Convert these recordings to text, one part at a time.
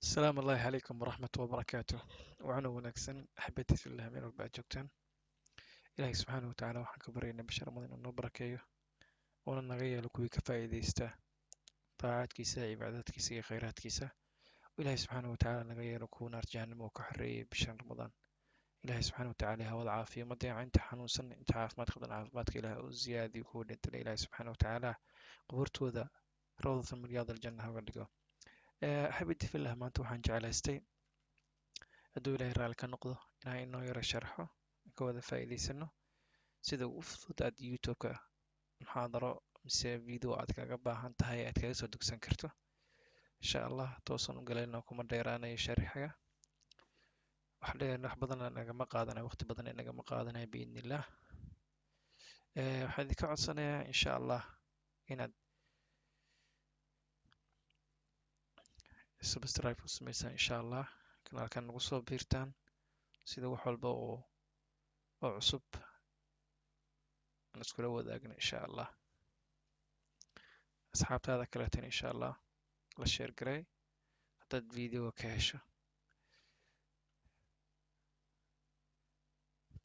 Asalaamu Allaahi calaykum waraxmatu wabarakaatu. Wacno wanaagsan, axibati fillah, meel walba aad joogtaan. Ilaahay subxaanahu watacaala waxaan ka baryaynaa bisha Ramadaan inuu noo barakeeyo, uuna naga yeelo kuwii ka faa'iidaysta daacaadkiisa, cibaadaadkiisa iyo khayraadkiisa. Ilaahay subxaanahu watacaala naga yeelo kuwa naar jahannam oo ka xoreeyay bishan Ramadaan. Ilaahay subxaanahu watacaala hawada caafiyo ummadda, inta xanuunsan, inta caafimaad qabdan caafimaadka Ilaahay u ziyaadiyo, kuwa dhintana Ilaahay subxaanahu watacaala qubuurtooda rawdatan min riyaad aljanna haga dhigo. Axibati fillah, maanta waxaan jeclaystay, hadduu Ilaahay raalli ka noqdo, inaan inoo yaro sharxo, ka wada faa'iidaysano sida ugu fudud aad YouTube-ka muxaadaro mise video aad kaga baahan tahay aad kaga soo dugsan karto, insha Allah. Toosan u galayno, kuma dheeraanayo sharxiga, wax dheer, wax badan nagama qaadanayo, waqti badan nagama qaadanayo, biidnillah. Waxaan idinka codsanayaa, insha Allah, inaad subscribe ku sameysaan, insha Allah, kanaalkan nagu soo biirtaan, sida wax walba oo cusub aan iskula wadaagno, insha Allah. Asxaabtaada kaleetana, insha Allah, la share garay haddaad videoga ka hesho.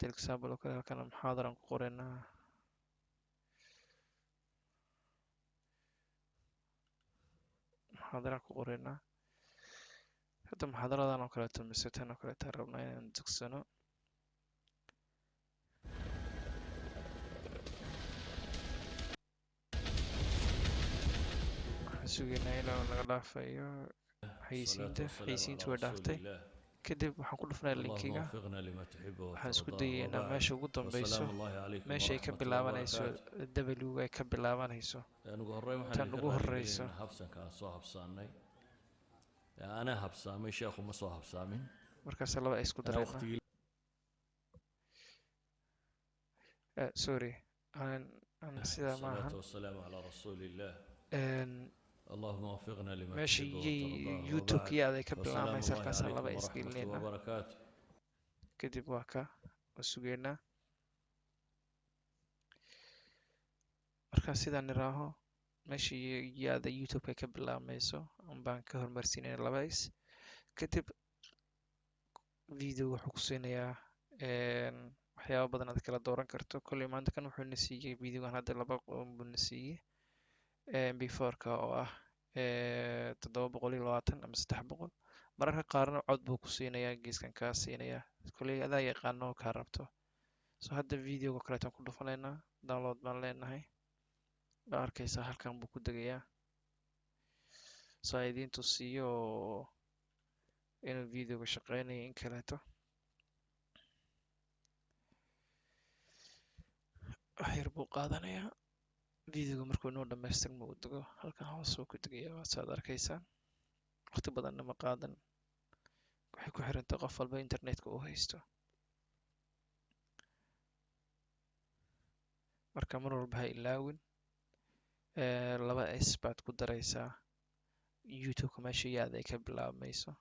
Example oo kale, halkan muxaadaran ku qoraynaa, muxaadaraan ku qoraynaa. Hadda muxaadaradan oo kaleeto mise tan oo kaleeto aan rabnaa inaan dugsano. Waxaan sugaynaa ilaa uu naga dhaafayo xayeysiinta. Xayeysiintu way dhaaftay. Kadib waxaan ku dhufnaa linkiga. Waxaan isku dayaynaa meesha ugu dambeyso, meesha ay ka bilaabanayso W ay ka bilaabanayso, tan ugu horeyso. Habsanka aan soo habsaanay, anaa habsaamay, sheekhu ma soo habsaamin. Markaas laba ay isku anaa dareynaa. Waqtigii Sorry, aan sidaa maahan. الصلاة والسلام على رسول الله. اللهم وفقنا لما meesha تحب yay وترضاه. YouTube وبعد yaada ay ka فسلام bilaabanayso, الله halkaasaan عليكم laba ورحمته isgelinayna. وبركاته. Kadib waa ka waa sugaynaa. Markaa sidaan niraaho, meesha yaada YouTube-ka ka bilaabmayso baan ka hormarsiinayna laba is. Kadib video wuxuu ku siinayaa waxyaabo badan aad kala dooran karto. Kolley maanta kan wuxuu na siiyey videogan hadda laba buu na siiyey, MP4-ka oo ah 720 ama 300. Mararka qaarna cod buu ku siinayaa, geeskan kaa siinayaa. Kolley adaa yaqaano oo kaa rabto. So hadda videoga kaleetaan ku dhufanaynaa, download baan leenahay. Waa arkaysaa, halkan buu ku degayaa. So ha idiin tusiyo oo inuu videoga shaqeynayo in kaleeto. Wax yar buu qaadanayaa videoga. Markuu inoo dhamaystirmo uu dego, halkan hoos buu ku degayaa, waa saad arkaysaan. Waqti badanna ma qaadan, waxay ku xirantahay qof walba internetka uu haysto. Marka mar walba ha ilaawin, laba s baad ku daraysaa YouTube-ka meesha yaada ay ka bilaabmayso,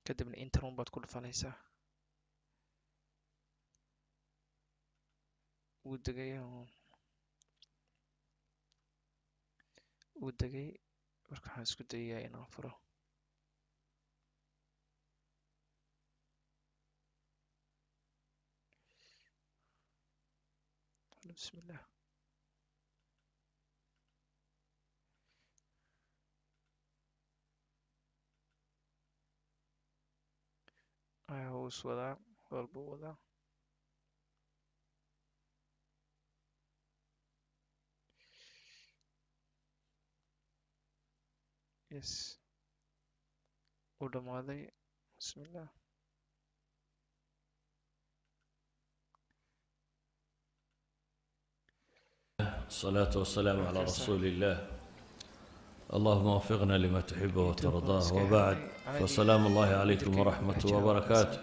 kadibna enter un baad ku dhufanaysaa. Wuu degay, wuu degay. Marka waxaan isku dayayaa inaan furo. Bismillah. Wuu is wadaa, howl buu wadaa. Yes, wuu dhamaaday. Bismillah. الصلاة والسلام على Markaasa رسول الله. اللهم وفقنا لما تحب YouTube waan وترضاه. iska وبعد xirnay caadi. فسلام الله عليكم Computerkayga ku dhex ورحمته jira waa وبركاته.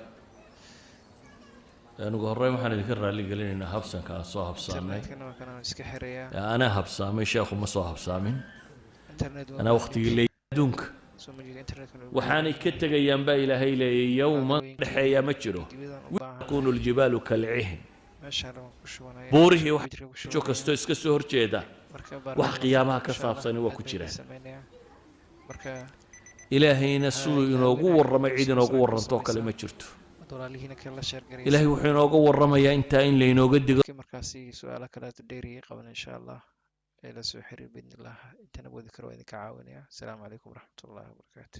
kaasa. Ugu horreyn waxaan idinka raali gelinaynaa habsanka aan soo habsaamay. Internetkana waa kan aan iska xirayaa. Anaa habsaamay, sheekhu ma soo habsaamin. Internet waa anaa muhiim. Waqtigii leey adduunka Soo ma jeedo, internetkana ugu waxaanay ka tegayaan baa Ilaahay leeyay yowman muxaadarooyinka dhexeeya ma jiro. Videoyadan u baahan تكون الجبال كالعهن. Meeshaan waan ku shubanaya, buurihii wax computerka ku jo shubanaya. Kastoo iska soo horjeeda Marka wax baarlamaanka qiyaamaha ka insha Allah saabsani waa aad ku baan idin jiraan. sameynayaa. Marka Ilaahayna ha siduu inoogu ilaawina inaad warramay cid inoogu subscribe ku warrantoo kale ma samaysaan jirto. Ad walaalihiina kale la share Ilaahay garaysaan. wuxuu inooga warramayaa intaa in laynooga digo. Markii markaasi su-aalo kaleeto dheeriyay qaban, insha Allah, ee la soo xiriir biidnillah. Intaan awoodi karo waa idinka caawinaya. Asalaamu calaykum waraxmatullahi wabarakaatu.